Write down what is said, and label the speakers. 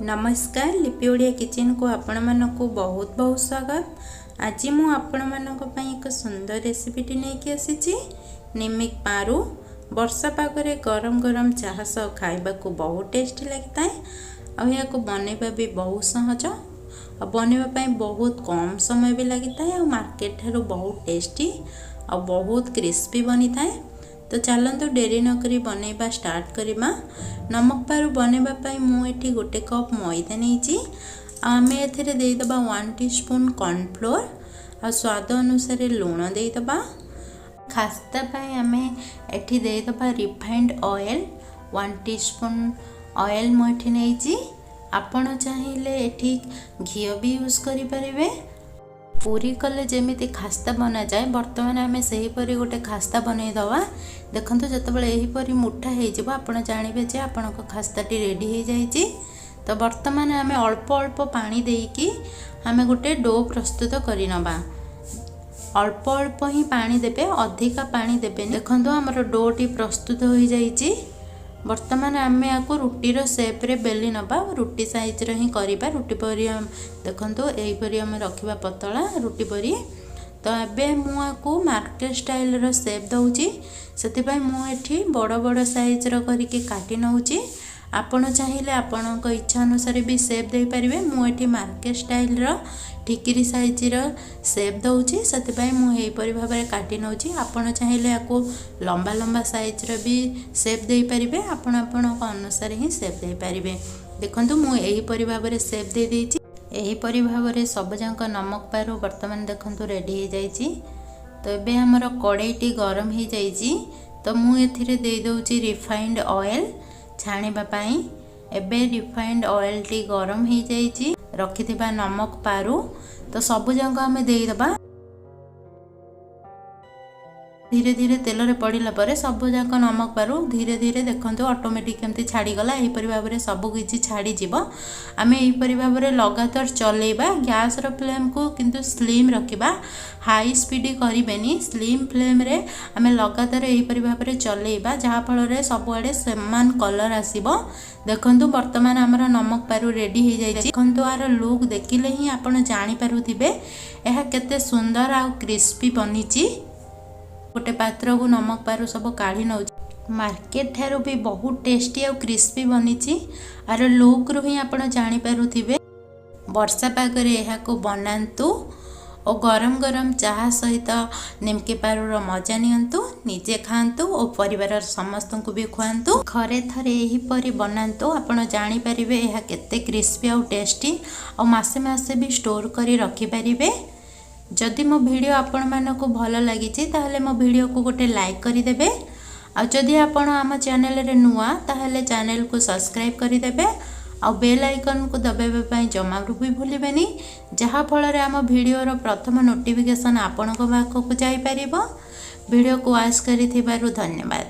Speaker 1: ନମସ୍କାର, ଲିପି ଓଡ଼ିଆ କିଚେନକୁ ଆପଣମାନଙ୍କୁ ବହୁତ ବହୁତ ସ୍ୱାଗତ। ଆଜି ମୁଁ ଆପଣମାନଙ୍କ ପାଇଁ ଏକ ସୁନ୍ଦର ରେସିପିଟି ନେଇକି ଆସିଛି, ନିମିକ ପାରୁ। ବର୍ଷା ପାଗରେ ଗରମ ଗରମ ଚାହା ସହ ଖାଇବାକୁ ବହୁତ ଟେଷ୍ଟି ଲାଗିଥାଏ ଆଉ ଏହାକୁ ବନେଇବା ବି ବହୁତ ସହଜ ଆଉ ବନେଇବା ପାଇଁ ବହୁତ କମ୍ ସମୟ ବି ଲାଗିଥାଏ ଆଉ ମାର୍କେଟ ଠାରୁ ବହୁତ ଟେଷ୍ଟି ଆଉ ବହୁତ କ୍ରିସ୍ପି ବନିଥାଏ। ତ ଚାଲନ୍ତୁ, ଡେରି ନକରି ବନେଇବା ଷ୍ଟାର୍ଟ କରିବା। ନମକ ପାରୁ ବନେଇବା ପାଇଁ ମୁଁ ଏଠି 1 କପ୍ ମଇଦା ନେଇଛି ଆଉ ଆମେ ଏଥିରେ ଦେଇଦେବା 1 ଟି ସ୍ପୁନ୍ କର୍ଣ୍ଣଫ୍ଲୋର୍ ଆଉ ସ୍ୱାଦ ଅନୁସାରେ ଲୁଣ ଦେଇଦେବା। ଖାସ୍ତା ପାଇଁ ଆମେ ଏଠି ଦେଇଦେବା ରିଫାଇଣ୍ଡ ଅଏଲ୍। 1 ଟି ସ୍ପୁନ୍ ଅଏଲ୍ ମୁଁ ଏଠି ନେଇଛି। ଆପଣ ଚାହିଁଲେ ଏଠି ଘିଅ ବି ୟୁଜ୍ କରିପାରିବେ। ପୁରୀ କଲେ ଯେମିତି ଖାସ୍ତା ବନାଯାଏ, ବର୍ତ୍ତମାନ ଆମେ ସେହିପରି ଗୋଟେ ଖାସ୍ତା ବନେଇଦେବା। ଦେଖନ୍ତୁ, ଯେତେବେଳେ ଏହିପରି ମୁଠା ହେଇଯିବ, ଆପଣ ଜାଣିବେ ଯେ ଆପଣଙ୍କ ଖାସ୍ତାଟି ରେଡ଼ି ହେଇଯାଇଛି। ତ ବର୍ତ୍ତମାନ ଆମେ ଅଳ୍ପ ଅଳ୍ପ ପାଣି ଦେଇକି ଆମେ ଗୋଟେ do ପ୍ରସ୍ତୁତ କରିନେବା। ଅଳ୍ପ ଅଳ୍ପ ହିଁ ପାଣି ଦେବେ, ଅଧିକା ପାଣି ଦେବେନି। ଦେଖନ୍ତୁ, ଆମର ଡୋଟି ପ୍ରସ୍ତୁତ ହୋଇଯାଇଛି। ବର୍ତ୍ତମାନ ଆମେ ୟାକୁ ରୁଟିର ସେପ୍ରେ ବେଲି ନେବା। ରୁଟି ସାଇଜ୍ର ହିଁ କରିବା, ରୁଟି ପରି। ଦେଖନ୍ତୁ, ଏହିପରି ଆମେ ରଖିବା ପତଳା ରୁଟି ପରି। ତ ଏବେ ମୁଁ ୟାକୁ ମାର୍କେଟ ଷ୍ଟାଇଲର ସେପ୍ ଦେଉଛି, ସେଥିପାଇଁ ମୁଁ ଏଠି ବଡ଼ ବଡ଼ ସାଇଜ୍ର କରିକି କାଟି ନେଉଛି। ଆପଣ ଚାହିଁଲେ ଆପଣଙ୍କ ଇଚ୍ଛା ଅନୁସାରେ ବି ସେପ୍ ଦେଇପାରିବେ। ମୁଁ ଏଠି ମାର୍କେଟ ଷ୍ଟାଇଲର ଠିକିରି ସାଇଜ୍ର ସେପ୍ ଦେଉଛି, ସେଥିପାଇଁ ମୁଁ ଏହିପରି ଭାବରେ କାଟି ନେଉଛି। ଆପଣ ଚାହିଁଲେ ୟାକୁ ଲମ୍ବା ଲମ୍ବା ସାଇଜ୍ର ବି ସେପ୍ ଦେଇପାରିବେ। ଆପଣ ଆପଣଙ୍କ ଅନୁସାରେ ହିଁ ସେପ୍ ଦେଇପାରିବେ। ଦେଖନ୍ତୁ, ମୁଁ ଏହିପରି ଭାବରେ ସେପ୍ ଦେଇଦେଇଛି। ଏହିପରି ଭାବରେ ସବୁଯାକ ନମକ ପାରୁ ବର୍ତ୍ତମାନ ଦେଖନ୍ତୁ ରେଡ଼ି ହେଇଯାଇଛି। ତ ଏବେ ଆମର କଡ଼େଇଟି ଗରମ ହେଇଯାଇଛି। ତ ମୁଁ ଏଥିରେ ଦେଇଦେଉଛି ରିଫାଇଣ୍ଡ ଅଏଲ୍ ଛାଣିବା ପାଇଁ। ଏବେ ରିଫାଇଣ୍ଡ ଅଏଲ୍ଟି ଗରମ ହେଇଯାଇଛି। ରଖିଥିବା ନମକ ପାରୁ ତ ସବୁଯାକ ଆମେ ଦେଇଦେବା। ଧୀରେ ଧୀରେ ତେଲରେ ପଡ଼ିଲା ପରେ ସବୁଯାକ ନମକ ପାରୁ ଧୀରେ ଧୀରେ ଦେଖନ୍ତୁ ଅଟୋମେଟିକ୍ କେମିତି ଛାଡ଼ିଗଲା। ଏହିପରି ଭାବରେ ସବୁ କିଛି ଛାଡ଼ିଯିବ। ଆମେ ଏହିପରି ଭାବରେ ଲଗାତାର ଚଲେଇବା। ଗ୍ୟାସ୍ର ଫ୍ଲେମ୍କୁ କିନ୍ତୁ ସ୍ଲିମ୍ ରଖିବା, ହାଇ ସ୍ପିଡ଼ କରିବେନି। ସ୍ଲିମ୍ ଫ୍ଲେମ୍ରେ ଆମେ ଲଗାତାର ଏହିପରି ଭାବରେ ଚଲେଇବା, ଯାହାଫଳରେ ସବୁଆଡ଼େ ସମାନ କଲର୍ ଆସିବ। ଦେଖନ୍ତୁ, ବର୍ତ୍ତମାନ ଆମର ନମକ ପାରୁ ରେଡ଼ି ହେଇଯାଇଛି। ଦେଖନ୍ତୁ, ଆର ଲୁକ୍ ଦେଖିଲେ ହିଁ ଆପଣ ଜାଣିପାରୁଥିବେ ଏହା କେତେ ସୁନ୍ଦର ଆଉ କ୍ରିସ୍ପି ବନିଛି। ଗୋଟେ ପାତ୍ରକୁ ନମକ ପାରୁ ସବୁ କାଢ଼ି ନେଉଛି। ମାର୍କେଟ ଠାରୁ ବି ବହୁତ ଟେଷ୍ଟି ଆଉ କ୍ରିସ୍ପି ବନିଛି। ଆର ଲୁକ୍ରୁ ହିଁ ଆପଣ ଜାଣିପାରୁଥିବେ। ବର୍ଷା ପାଗରେ ଏହାକୁ ବନାନ୍ତୁ ଓ ଗରମ ଗରମ ଚାହା ସହିତ ନିମକି ପାରୁର ମଜା ନିଅନ୍ତୁ। ନିଜେ ଖାଆନ୍ତୁ ଓ ପରିବାରର ସମସ୍ତଙ୍କୁ ବି ଖୁଆନ୍ତୁ। ଘରେ ଥରେ ଏହିପରି ବନାନ୍ତୁ, ଆପଣ ଜାଣିପାରିବେ ଏହା କେତେ କ୍ରିସ୍ପି ଆଉ ଟେଷ୍ଟି ଆଉ ମାସେ ମାସେ ବି ଷ୍ଟୋର୍ କରି ରଖିପାରିବେ। ଯଦି ମୋ ଭିଡ଼ିଓ ଆପଣମାନଙ୍କୁ ଭଲ ଲାଗିଛି, ତାହେଲେ ମୋ ଭିଡ଼ିଓକୁ ଗୋଟେ ଲାଇକ୍ କରିଦେବେ ଆଉ ଯଦି ଆପଣ ଆମ ଚ୍ୟାନେଲରେ ନୂଆ, ତାହେଲେ ଚ୍ୟାନେଲକୁ ସବସ୍କ୍ରାଇବ୍ କରିଦେବେ ଆଉ ବେଲ୍ ଆଇକନ୍କୁ ଦବାଇବା ପାଇଁ ଜମାରୁ ବି ଭୁଲିବେନି, ଯାହାଫଳରେ ଆମ ଭିଡ଼ିଓର ପ୍ରଥମ ନୋଟିଫିକେସନ୍ ଆପଣଙ୍କ ପାଖକୁ ଯାଇପାରିବ। ଭିଡ଼ିଓକୁ ୱାଚ୍ କରିଥିବାରୁ ଧନ୍ୟବାଦ।